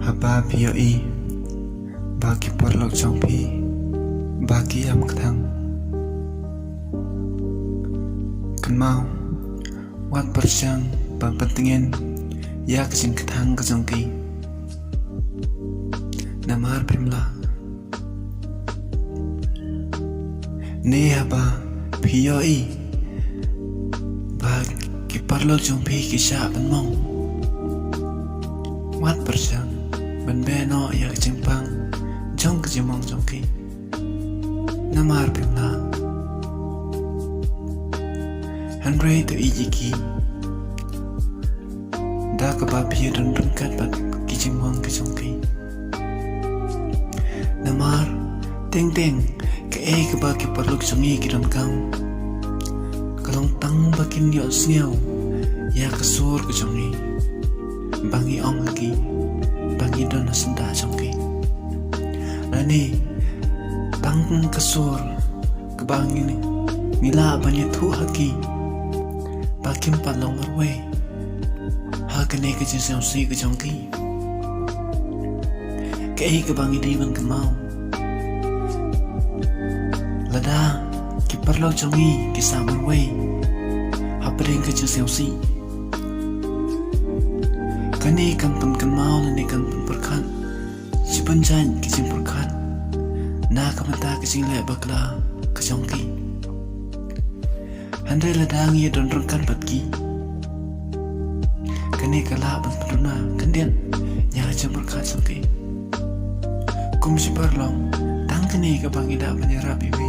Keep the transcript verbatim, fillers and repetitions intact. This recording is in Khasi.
Haba phi ïohi ba ki paralok jong phi ba ki ïam kthang, kynmaw, wat pyrshang ban pyntngen ïa ka jingkthang ka jong ki. Namar phim lah. Ne haba phi ïohi ba ki paralok jong phi ki shah ban mong, wat pyrshang ban beh noh ïa ka jingpang jong ka jingmong jong ki. Namar phim lah. Hynrei to ïeit ïa ki da kaba phi ïa don ryngkat bad ki jingmong ki jong ki. Namar teng teng kaei kaba ki paralok jong ngi ki donkam ka long tang ba kin ïohsngew ïa ka sur ka jong ngi, ba ngi ong ha ki, ba ngi don ha syndah jong ki. Lane tang ka sur kaba ngi, ngi lah ban ïathuh ha ki ba kim pat long marwei ha kane ka jingsngewsih ka jong ki. Kaei kaba ngi dei ban kynmaw, lada ki paralok jong ngi ki sah marwei hapdeng ka jingsngewsih, kane kan pynkynmaw lane kan pynpyrkhat shibun jait ki jingpyrkhat na ka bynta ka jingleh bakla ka jong ki. Hynrei lada ngi ïa don ryngkat bad ki, kane ka lah ban pynduna khyndiat ïa ka jingpyrkhat jong ki. Kum shi paralok, tang kane kaba ngi lah ban ïarap ïa phi